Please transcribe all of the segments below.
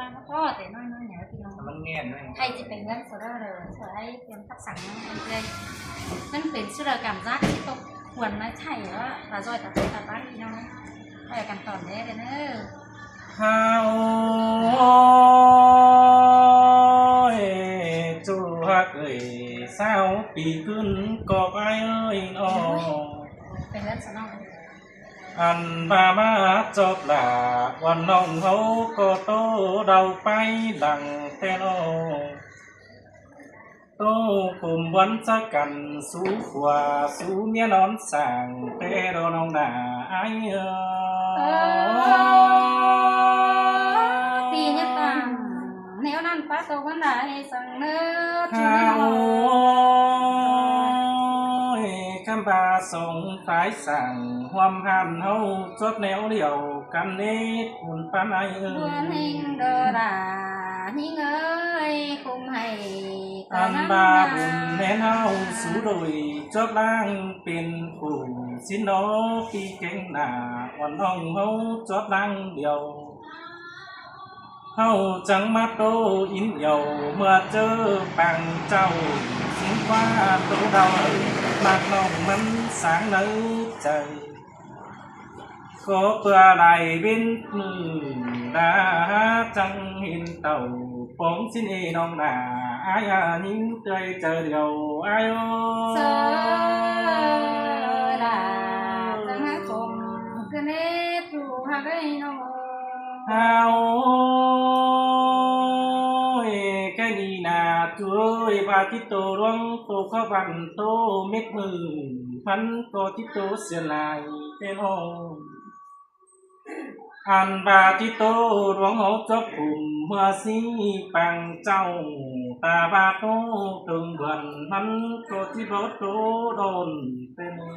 ຕາມມາພໍ້ແຕ່ນ້ອຍໆ ນີ້ພີ່ນ້ອງ ມັນແງ່ນເລີຍ ໃຜຊິໄປເຮືອນໂຊເດີເລີຍ ຊ່ວຍໃຫ້ຕຽມທັບສັງເລີຍ ມັນເປັນສຸລະກຳຈັກທີ່ຕົກຄວນມາໃຊ້ວ່າຕາຈ້ອຍຕາເປັນຕາບ້ານພີ່ນ້ອງ ໄປກັນຕອນແລກເດີ. ຮາວເອີຍ ຈູຮັກເອີຍ ຊາວປີຂຶ້ນກອກອ້າຍເອີຍເນາະ ເປັນເຮືອນສະໜອງ ອັນວ່າມາຈອບລາ ວັນນ້ອງເຮົາກໍໂຕເດົາໄປຫຼັງແຕ່ນ້ອຍ ໂຕຄຸມວັນສະກັນ ສູ່ຜົວສູ່ເມຍນອນສ້າງແຕ່ດອກນ້ອງໜາອ້າຍເອີຍ ເອີ ປີນີ້ຕ່າງ ແນວນັ້ນປາໂຕວັນໄດ້ສັງເນີ ຮາວເອີຍ ຄຳວ່າສອງຝ່າຍສ້າງຮ່ວມຫັນເຮົາ ຈົດແນວດຽວກັນເນດບຸນປານອ້າຍເອີຍ ເຮືອນເຮງເດີລາຍິງເອີຍ ຄຸມໃຫ້ ອັນວ່າບຸນແມ່ນເຮົາສູ່ໂດຍ ຈົບລ້າງເປັນຄູ່ສິນເນາະ ປີແກງໜ້າ ອ່ອນນ້ອງເຮົາຈົບລ້າງດຽວ ເຮົາຈັ່ງມາໂຕອິນເອີວ ເມື່ອເຈີປາງເຈົ້າ ສິງຄວ້າໂຕດາວ ມັກນ້ອງມັນສາງໃນໃຈ ຂໍເພື່ອຫຼາຍເວັນມື້ລາ ຈັ່ງເຫັນເຕົ້າປອງສິນເອນ້ອງໜ້າ ອ້າຍອາຍິງເຕີຍເຈີດຽວອ້າຍເອີຍ ເຊີລາ ຈັ່ງໃຫ້ຄົງຄືເນດ ຈູຮັກເອີຍນ້ອງ ຮາວເອີຍ ແຄ່ນີ້ນາຈູເອີຍ ວ່າຕິໂຕຫຼວງໂຕເຂົ້າວັນໂຕເມັດມື ມັນກໍຕິໂຕເສຍຫຼາຍແຕ່ນ້ອງ ອັນວ່າຕິໂຕຫຼວງເຮົາຈອບກຸ່ມເມື່ອສີປາງເຈົ້າ ຕາບາໂຕເຖິງເດືອນ ມັນກໍຊິບໍ່ໂຕດອນແຕ່ນ້ອງ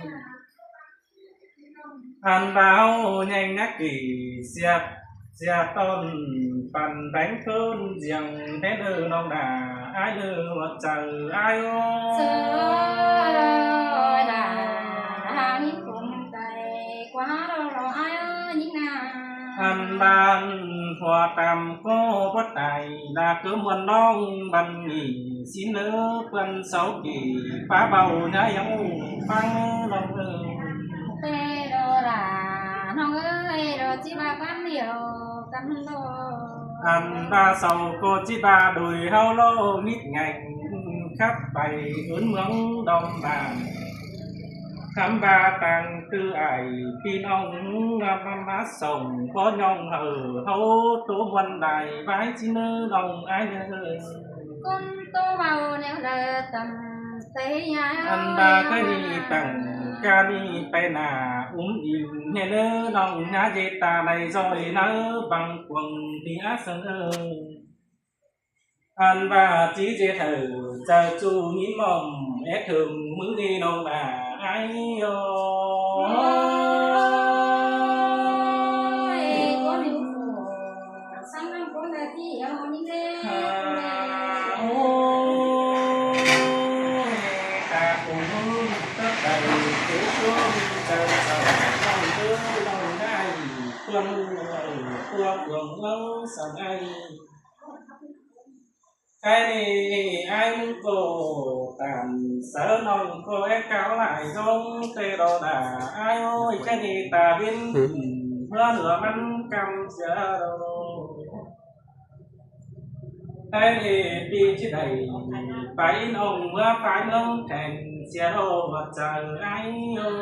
ອັນວ່າເຮົາໃຫຍ່ນັກກີເສຍ ເສຍຕົ້ນປັນແບ່ງເພິ່ນຈຽງແດ່ເດີນ້ອງໜ້າ ອ້າຍເດີຫົວໃຈອ້າຍເອີຍ ເຊີຍລາ ຫາຍິງຄົງໃຈກວ່າເຮົາດອກນ້ອງອ້າຍເອີຍຍິງນາ ອັນບ້ານຫົວຕຳກໍບໍ່ຕາຍ ລາເກີມວັນນ້ອງບັນນີ້ ຊິເນີເປື້ອນເສົາກີ ຟ້າເບົາຍາຍເອົາຟັງນ້ອງເອີຍ ແຕ່ດອລາ ນ້ອງເອີຍ ດອກຈິບາກັນດຽວກັນດອກ ອັນດາເສົາກໍຈິບາໂດຍເຮົາລໍມິດໄງ ຂັບໄປເອີ້ນເມືອງດອງບານ ຄຳບາຕັງຄືອ້າຍ ພີ່ນ້ອງນຳມາສົ່ງ ບໍ່ຍອງເຮີເຮົາໂຕມ່ວນໄດ້ ບາຍຊິເນີນ້ອງອ້າຍເດີ ຄົນໂຕເວົ້າແນວໃດຕັ້ງແຕ່ຍາມ ອັນດາກະນີ້ຕັ້ງກະນີ້ໄປໜ້າ ອຸ້ມອີງແນ່ເນີນ້ອງຍາເຈຕາໄລຈອຍນາ ບັງກວງທີ່ອາເສີ ອັນວ່າຈີເຈເທີ ຈະຈູຍິມອມແອດເຖິງມື້ນີ້ນ້ອງຫຼ້າອ້າຍໂອຍ ໂອ້ຍ ຕາໂກນເອີຍ ເຕີບໄດ້ໂຕໂຕເຈົ້າເຈົ້າ ນ້ອງເອີຍ ນ້ອງໄດ້ ເພື່ອນເອີຍ ເພື່ອເມືອງເອີຍ ສາວໄດ້ ໄກ່ນີ້ອ້າຍມັນກໍຕາມ ສາວນ້ອງກໍແອດກ້າວຫຼາຍ ຊ່ອງແຕ່ດອກດາ ອ້າຍໂອຍ ໄກ່ນີ້ຕາເວັນ ເພື່ອເຫຼືອມັນກຳເສຍດອກ ໄກ່ນີ້ປີຊິໄດ້ ໄປນ້ອງເມືອຝ່າຍນ້ອງແຂ່ງ ເສຍດອກວ່າເຈົ້າອ້າຍໂອຍ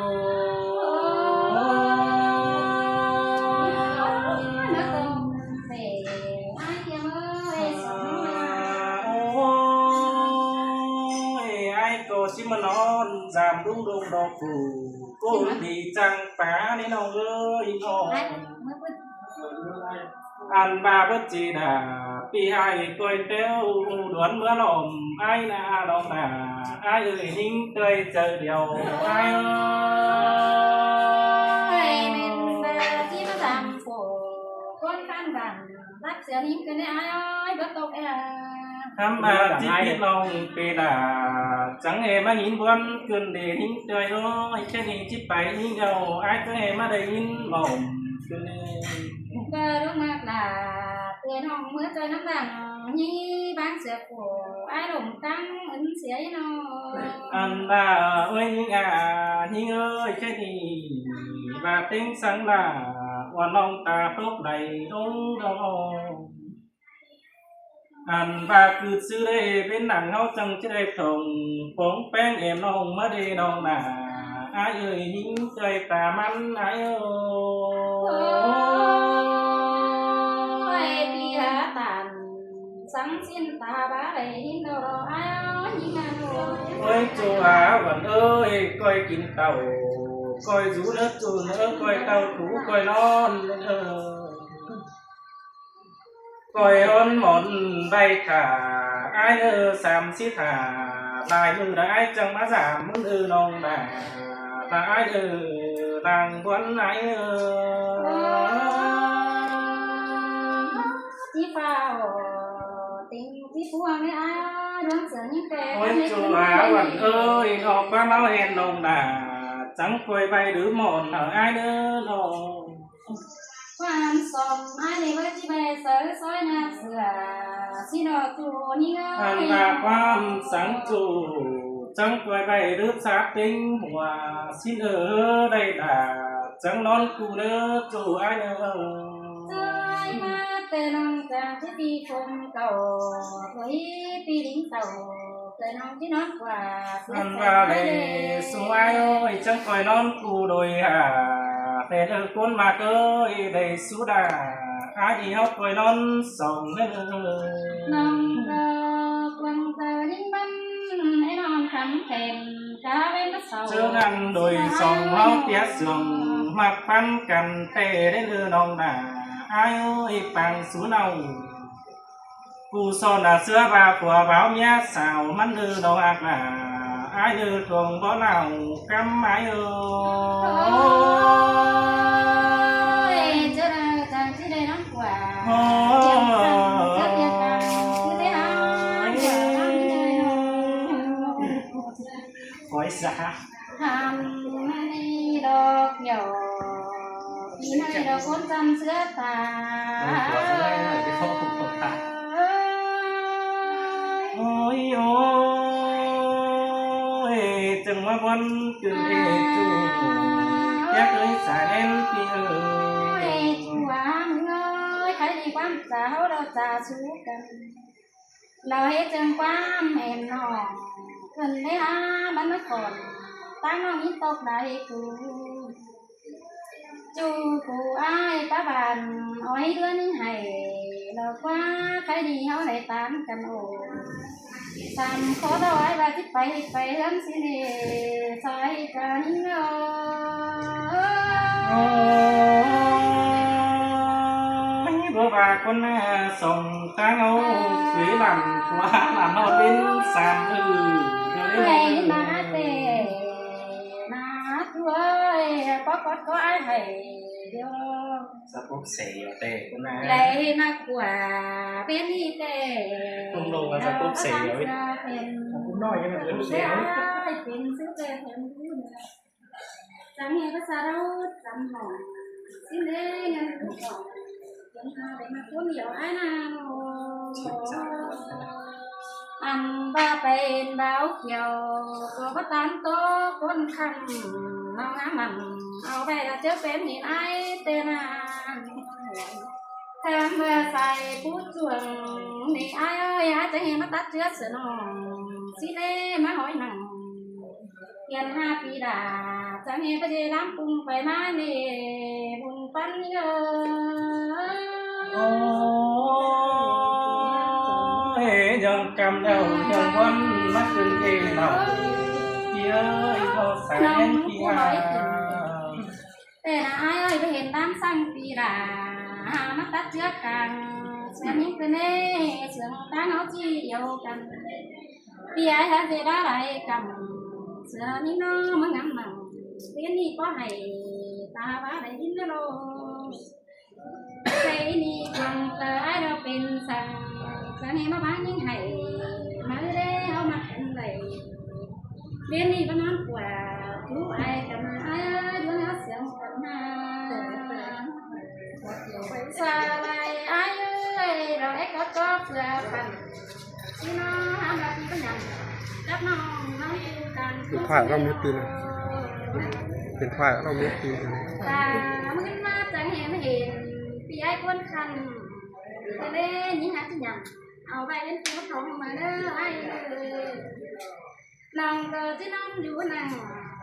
ໂອ້ຍ ອ້າຍກໍຊິມານອນ ສາມດຸງດົງດອກກູ ໂກນດີຈັ່ງປານີ້ນ້ອງເອີຍນ້ອງ ອັນວ່າເບິດຈີນາ ປີອ້າຍກ່ອຍແຕ້ວ ດວນເມືອລ້ອມອ້າຍນານ້ອງນາ ອ້າຍເອີຍຍິງເຕີຍເຈີດຽວອ້າຍເອີຍ ແມ່ນວ່າຊິມາສາມໂກ ຄົນຂ້າງບ້ານ ຮັກເສຍຍິງເປັນອ້າຍເບິດຕົກແອ ຄຳວ່າຈິດຜິດນ້ອງເປດາ ຈັ່ງໃຫ້ມາຍິນບວນຂຶ້ນເດຍິງເຕີຍໂອຍ ແຄ່ນີ້ຈິໄປຍິງເອົາ ອ້າຍກໍໃຫ້ມາໄດ້ຍິນເວົ້າຂຶ້ນ ເບີລົງມາກລາ ນ້ອງເມືອຈອຍນ້ຳຫຼາງ ຍິງບາງເສືອໂຄ ອ້າຍຫຼົງຕັ້ງເອີ້ນເສຍນ້ອງ ອັນວ່າເອີຍຍິງອາ ຍິງເອີຍ ແຄ່ນີ້ ວ່າເຕັງສັງລາ ວ່ານ້ອງຕາຕົກໃດໂດງໂດງ ອັນວ່າຄືຊື່ໄດ້ເປັນໜັງ ເຮົາຈັ່ງຈະໄດ້ທ່ອງ ປອງແປງແອມນ້ອງມາເດນ້ອງນາ ອ້າຍເອີຍຍິງໃຈຕາມັນອ້າຍເອີຍ ໂອ້ຍ ປີຫາຕານ ສັງສິນຕາບາໄດ້ຍິນດອກອ້າຍຍິງນາໂນ ໂອ້ຍ ຈູອາວັນເອີຍ ກ້ອຍກິນເຕົ້າ ກ້ອຍຈູເດີຈູເດີ ກ້ອຍເຕົ້າຖູ ກ້ອຍນອນເດີ ກ້ອຍອ່ອນໝອນໄວ້ຖ້າອ້າຍເດີ ສາມສິບຫ້າ ຫຼາຍມື້ລະອ້າຍຈັ່ງມາສາມມື້ເດີນ້ອງນາ ລະອ້າຍເດີ ນາງບວນອ້າຍເອີຍ ຊິຟ້າວ ຕິງຊິພວງໃນອາດວງເສືອຍິງແຕ່ ໂອ້ຍ ຈູອາວັນເອີຍ ອອກມາເມົາແຮນນ້ອງນາ ຈັ່ງກ້ອຍໄວ້ຫຼືໝອນເອົາອ້າຍເດີນ້ອງ ຄວາມສອມອ້າຍນີ້ວ່າຊິໄປໃສ ຊອຍນາເສືອ ຊິນອກຈູນີ້ເອີຍ ອັນວ່າຄວາມສັງຈູ ຈັ່ງກ້ອຍໄວ້ຫຼືສາເຕັງຫົວ ຊິເອີໄດ້ດາ ຈັ່ງນອນກູເດີ ຈູອ້າຍເອີຍ ເອີຍ ມາແຕ່ນ້ອງຈາກທີ່ປີຄົມເກົ່າ ໂອຍ ປີລິງເຕົ່າ ແຕ່ນ້ອງທີ່ນອນກວ່າ ອັນວ່າເລີຍ ສວຍໂອຍ ຈັ່ງຄ່ອຍນອນກູໂດຍຫາ ແຕ່ເດີຄົນມາເກີຍ ໄດ້ສຸດາ ອາອີເຮົາຄ່ອຍນອນສອງເດີ ນ້ອງກໍຄວນເຈີນິງບັນ ໃຫ້ນ້ອງຄຳເປັນ ກາເວັນມາເຊົາ ເຈີນັ້ນໂດຍສອງເຮົາເປຍສອງ ມັກພັນກັນແທ້ເດີນ້ອງນາ ອາຍເອີຍ ປາງສູເນົາ ຜູ້ສອນໜ້າເສືອວ່າຜົວບ່າວເມຍສາວ ມັນເອີນ້ອງອາກໜ້າ ອາຍເອີ ທວງບໍ່ເລົ່າ ກຳອາຍເອີ ໂອ້ຍ ເຈົ້ານາຍຈາກທີ່ໄດ້ນຳກວ່າ ໂອ້ຍ ຈຽມສັນເຈົ້າເປັນກາງ ຄືໄດ້ຫາ ໂອ້ຍ ສາ ທຳໃຫ້ດອກຫຍໍ້ ປີໃໝ່ດອກຄົນຈຳເສືອຕາ ໂອ້ຍ ໂອ້ຍ ຈັ່ງວ່າບ່ອນຈຶ່ງເອຈູ ຢາກເລີຍສາແໜ້ນປີເອີຍ ຈູວ່າເອີຍ ໃຜດີຄວາມຈາເຮົາ ເຮົາຈາສູ້ກັນ ລາວເຮັດຈັ່ງຄວາມແອມນ້ອງ ເພິ່ນໄດ້ຫາບັນນະຄອນ ຕາງນ້ອງມີຕົກໄດ້ກູ ຈູກູອ້າຍປະບານ ອ້ອຍເດືອນໃຫ້ ລາວກວ່າໃຄດີເຮົາໄດ້ຕາມກັນໂອ ສາມຂໍດອຍວ່າຊິໄປ ໄປເຮືອນຊິເນ ຊອຍກັນເອີ ໂອ້ຍ ບໍ່ວ່າຄົນໜ້າສອງ ທາງເຮົາສຸຍຫຼັງ ຕົວຫຼານເຮົາເປັນສາມເອີ ເອີຍ ມາແຕ່ມາດ້ວຍ ປອກອດກໍອາຍໃຫ້ດຽວ ສະປຸກເສຍແຕ່ຄົນໜ້າ ໄດ້ມາກວ່າເປັນນີ້ແຕ່ ຕົງລົງວ່າສະປຸກເສຍ ເປັນ ເປັນຊື່ແຕ່ເປັນ ຈັງເຮພາສາລາວຈຳຫ້ອງ ຊິເລເງິນລູກນ້ອງ ຈົນຫາໄດ້ມາຄົນດຽວອ້າຍນາງ ອັນວ່າໄປເຫັນບ່າວຂຽວ ກໍບໍ່ຕາມໂຕຄົນຄຳ ເອົາງາມໝັ່ນ ເອົາໄປລະເຈົ້າເປັນເຫັນອ້າຍແຕ່ນານ ຖາມວ່າໃສຜູ້ຈວງ ນີ້ອ້າຍເອີຍ ຫາຈະເຫັນມາຕັດເຊືອກເສືອນ້ອງ ຊິເລມາຫ້ອຍໜັງ ກຽນຫາປີດາ ຈະມີປະເດດຳປຸງໄປມາເນ ບຸນປັນເອີ ໂອ້ຍ ຍ້ອນກຳເດົາຍ້ອນວັນມາຂຶ້ນເອເອົາ ເອີຍ ພໍ່ສາແຫ່ງທີ່ຫາ ແຕ່ນະອ້າຍເອີຍ ໄປເຫັນດາມສັງປີດາ ຫາມາຕັດເຊືອກກາງ ເຊືອກນີ້ເປັນເອ ເຊືອກຕາເນາະຈີ່ດຽວກັນ ເປຍຫາເສດາຫຼາຍກຳ ເສືອນີ້ນ້ອງມາງາມມັງ ເປັນນີ້ກໍໃຫ້ຕາວ່າໄດ້ຍິນນະໂລ ໃສ່ນີ້ຄວາມເກີດອ້າຍເຮົາເປັນສັງ ສັງໃຫ້ມາບາງຍິງໃຫ້ ມາເດ້ເຮົາມັກກັນໄດ້ ເປັນນີ້ບໍ່ນອນກວ່າ ຮູ້ອ້າຍກັນມາ ອ້າຍເອີຍ ດວງເຮົາເສຍງກັນມາ ສາລາຍອ້າຍເອີຍ ກໍກໍເພື່ອພັນ ພີ່ນ້ອງຫາມາທີ່ບັນຍັງ ກັບນ້ອງນ້ອງຢູ່ກັນ ເປັນຂວາຍເຮົາມີຕີນ ເປັນຂວາຍເຮົາມີຕີນ ຕາມື້ມາຈັ່ງເຫັນເຫັນ ພີ່ອ້າຍຄວນຄັນ ເລີຍຍິງຫາທີ່ຍັງ ເອົາໄວ້ເປັນຜູ້ປກຄອງມາເດີອ້າຍເອີຍ. ນ້ອງກໍຊິນອນຢູ່ນັ້ນ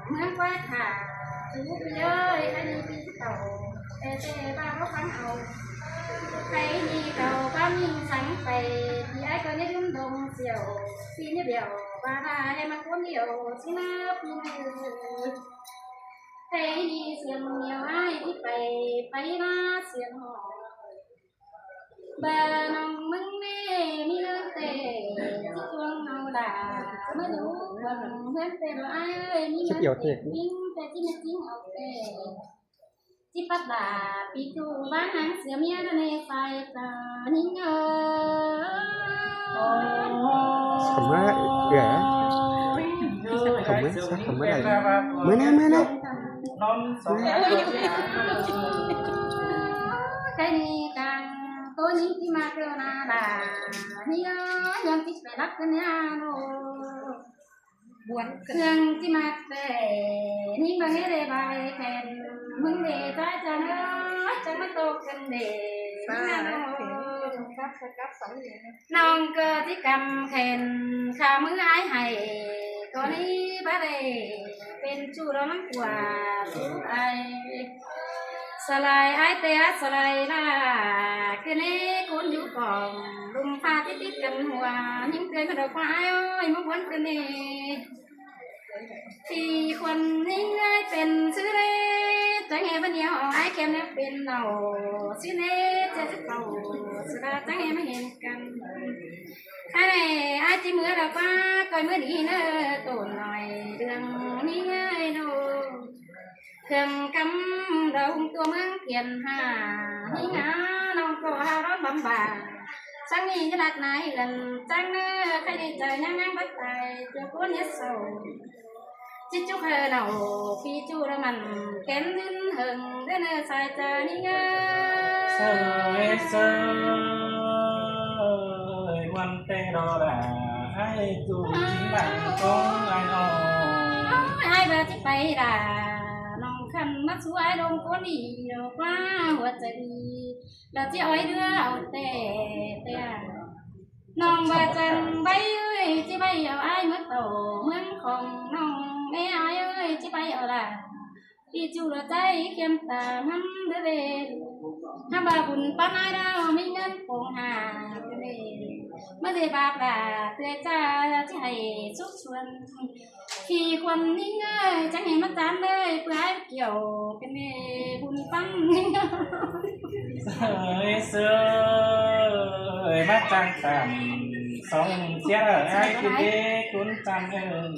ເມືອງກວາດທາ ສູພີ່ເອີຍ ໃຜນີ້ພີ່ເຂົາ ແຕ່ແຕ່ວ່າບໍ່ຟັງເອົາ ໃຜນີ້ເຂົາກໍຍິ່ງສັງໄປ ພີ່ອ້າຍກໍຍັງດົງສຽວ ພີ່ນີ້ບຽວວ່າວ່າໃຫ້ມາຄົນດຽວ ຊິມາພີ່ເອີຍ ໃຜນີ້ສຽງມຽວອ້າຍທີ່ໄປ ໄປມາສຽງຮ້ອງ ບານ້ອງມຶງແມ່ມີເລື່ອງແຕ່ ຊິຊວນເຮົາລາ ມາດູເບິ່ງເຮືອນແຕ່ບໍ່ອ້າຍເອີຍ ມີເງິນແຕ່ຍິງ ແຕ່ຊິມາຈິງເອົາແຕ່ ຊິປັດລາປີຕູ້ ບານາງເສືອເມຍໃນສາຍຕາຍິງເອີຍ. ເຂົ້າມາເອື້ອຍ ເຂົ້າມາ ເຂົ້າມາໄດ້ ມານະ ມານະ. ໃຄນີ້ກັງໂຕຍິງທີ່ມາເກີນາລາ ນີ້ເອີຍ ຍັງຕິດໄປລັກກັນຍາໂລ ບວນເຄື່ອງທີ່ມາແຕ່ ນີ້ມາເຮເດບາຍແຄນ ມຶງເດຈາຈາເນ ຈັກມາໂຕກັນເດ ສາທຸ ກັບ ກັບສາມີ ນ້ອງເກີດທີ່ກຳແຂນ ຂ້າມືອ້າຍໃຫ້ ກໍນີ້ບໍ່ໄດ້ເປັນຊູ້ລອງກວ່າຊູອ້າຍ ສະຫຼາຍອ້າຍແຕ່ສະຫຼາຍລາ ຄືແນ່ຄົນຢູ່ກອງ ລຸມຟ້າທີ່ຕິດກັນຫົວ ຍິງເຕືອຍມາດອກວ່າອ້າຍເອີຍ ມາບວນຄືແນ່ ທີ່ຄົນຍິງເອີຍເປັນຊື່ເດ້ ຈັງແຫ່ມາໜຽວອ້າຍແຄມແນວເປັນເອົາ ຊື່ແນ່ເຈຊິເຂົ້າສະດາ ຈັງແຫ່ມາເຫັນກັນ ໃຫ້ອ້າຍຈິເມືອດອກວ່າ ກ່ອຍມື້ນີ້ເນີໂຕນ້ອຍ ເລື່ອງນີ້ເອີຍໂດ ເຄື່ອງກຳດອງຕົວເມືອງພຽນຫາ ຍິງຫານ້ອງກໍຫາຮ້ອນບຳບາ ສັງນີ້ຈະລັກນາຍເຮືອນ ຈັງເນີໃຄດີໃຈຍັງນາງບັດຕາຍ ຕົວຄົນເຮັດເສົ້າ ຈິຈຸເຮີເນົາ ປີຈູລະມັນ ແກ່ນດິນເຫິງ ເດີເນີສາຍຈານິງາ ເຊີຍເຊີຍ ມ່ວນແຕ່ລໍລາ ອ້າຍຈູຈິງຫຼັງຂອງອ້າຍນ້ອງ ອ້າຍວ່າຊິໄປລາ ນ້ອງຄັນມາສູ່ອ້າຍລົງຄົນດີ ດອກວ່າຫົວໃຈດີ ລະຊິອ້ອຍເຫຼືອເອົາແຕ່ ແຕ່ ນ້ອງວ່າຈັ່ງໃບເອີຍ ຊິໄປເອົາອ້າຍເມືອເຂົ້າເມືອງຂອງນ້ອງແມ່ ອ້າຍເອີຍ ຊິໄປເອົາລະ ທີ່ຈູລະໃຈຄຽມຕານຳເດີເວ ຖ້າວ່າບຸນປານອ້າຍດາວ ມີເງິນໂປງຫາເດີເວ ມາເດບາບາເຕຍຈ້າ ຊິໃຫ້ສຸກຊວນ ທີ່ຄວນນີ້ເອີຍ ຈັ່ງໃຫ້ມາຕາມເລີຍ ເພື່ອໃຫ້ກ່ຽວເປັນເມບຸນປັນ ເອີຍເຊີຍ ມາຈ້າງຕາມສອງເສຍເອີຍ ອ້າຍຄືເດຄຸນຈັນເອີຍ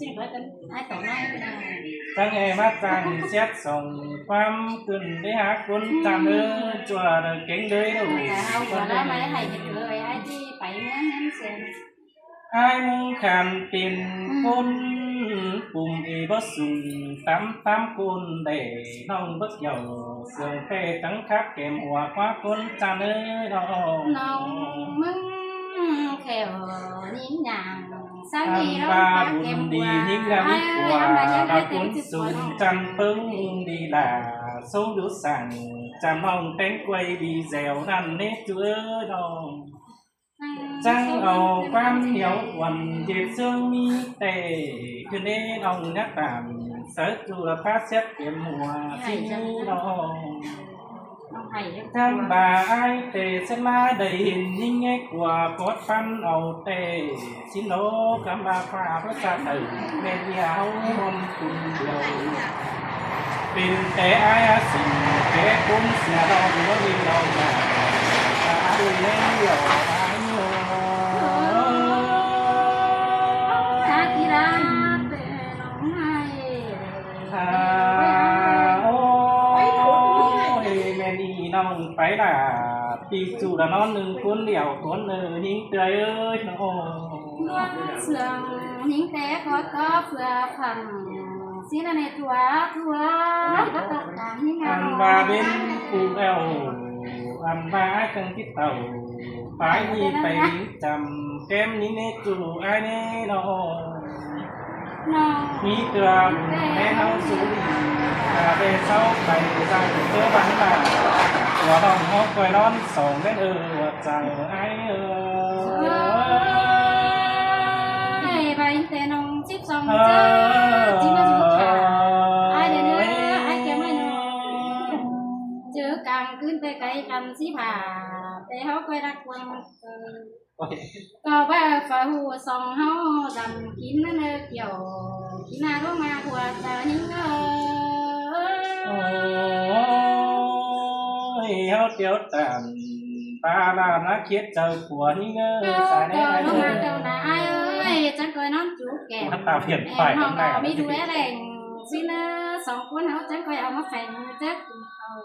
ຈັ່ງໃຫ້ມາຈ້າງເສຍສອງຄວາມຂຶ້ນໄດ້ຫາຄຸນຈັນເອີຍ ຈົວເດີເກັ່ງເດີຍດູ ເຮົາກໍລະໄມ່ໃຫ້ເອີຍ ອ້າຍຊິໄປເມືອງນັ້ນເສຍ ອ້າຍມຸງຂັນເປັນຄົນ ປຸ້ມເອບໍ່ສູງ ຕຳຕາມຄົນແດ່ ນ້ອງບໍ່ກ່ຽວ ເຊື່ອງແທ້ຈັ່ງຄັບແກ້ມຫົວ ຄວ້າຄົນຈັນເອີຍ ນ້ອງ ນ້ອງມຶງແຂ້ວຍິງຫຍັງ ສາມີລອງປາແກ້ມຫົວ ອ້າຍເອີຍ ອັນໃດຍັງອ້າຍແຕ່ຊິສວນ ຈັນເປິງດີລາ ຊົງຢູ່ສັງ ຈຳນ້ອງແຕງກວຍດີແຊວນັ້ນເນ ຈູເອີຍ ນ້ອງ ຈັ່ງເອົາຄວາມໜຽວອ່ອນ ເຈັບເຊິ່ງມີແຕ່ ຄືເນນ້ອງຍາກຕາມ ເສີຈູລະພາເສຍບເຕັມຫົວ ຊິມີນ້ອງ ທຳບາອ້າຍແຕ່ສັນມາ ໄດ້ເຫັນຍິງໃຫຍ່ກວ່າ ກອດປັນເອົາແຕ່ ຊິໂນກຳບາຟ້າພາສາໄທ ແມ່ນຍາວຮ່ວມ ເປັນແຕ່ອາຍອາສິນ ແກ່ກົມເສຍດອກ ບໍ່ມີດອກນາ ອາຍແມ່ນດອກອາຍໂຍ ອາກິລາແຕ່ນ້ອງໃຫ້ ອາ ໂອ້ຍ ແມ່ນອີນ້ອງໄປລະ ປີຈູລະນອນໜຶ່ງຄົນດຽວຄົນເອີຍ ຍິງເອື້ອຍເອີຍ ນ້ອງ ດວງເຊື່ອງຍິງແຕ່ຂໍຕໍ່ເພື່ອຟັງ ຊິລະໃນຕົວຕົວ ອັນວ່າເປັນຜູ້ແອວ ອັນວ່າຈັ່ງທີ່ເຕົ້າ ປາຍນີ້ໄປລິງຈຳ ແກ້ມນີ້ເນຈູອ້າຍແນ່ນ້ອງ ນ້ອງ ມີເທື່ອແມ່ເຮົາສູລີ ກະໄດ້ເຊົາໄປໃສ່ເທື່ອບັນດາ ຕົວນ້ອງເຮົາກອຍນອນສອງແມ່ນເອີວ່າເຈົ້າອ້າຍເອີຍ ເອີຍ ໄປແຕ່ນ້ອງສິບສອງເຈົ້າ ຊິມາຢູ່ຂ້າອ້າຍເດີ ອ້າຍແກ້ມອ້າຍນ້ອງ ເຈີກາງຄືນແຕ່ໄກຄັນຊິພາ ແຕ່ເຮົາກອຍຮັກກວາງ ເອີ ກໍວ່າຝາຫູສອງເຮົາດຳກິນນັ້ນເອີ ກ່ຽວກິນໜ້າລົງມາຫົວຕາຫິງເອີ ໂອ້ຍ ເຮົາຕຽວຕາມປາລານາເຂດເຈົ້າຜົວຫິງເອີ ສາຍໃນອ້າຍເອີຍ ເຈົ້ານາອ້າຍເອີຍ ຈັກກອຍນອນຈູແກ້ມ ຕາພຽນໄປ ນ້ອງກໍມີດູແລແລງຊິເນີ ສອງຄົນເຮົາຈັກກອຍເອົາມາແຝງ ຈັກກິນເຂົ້າ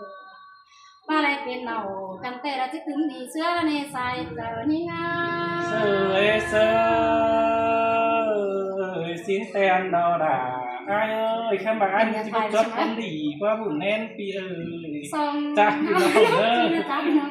ປາໄລເປັນເອົາກັນແຕ່ລະຈິກຕຶງດີເຊື່ອໃນສາຍເຈົ້າຍິງງາມ ເຊີຍເຊີຍ ຊິນແຕ່ນດອດາ ອ້າຍເອີຍ ຄຳວ່າອ້າຍມີຈິກຈົດຄົນດີກວ່າບຸນແໜ້ນປີເອີຍ ສອງ ຈ້າ ພີ່ນ້ອງເອີຍ ຈ້າ ພີ່ນ້ອງ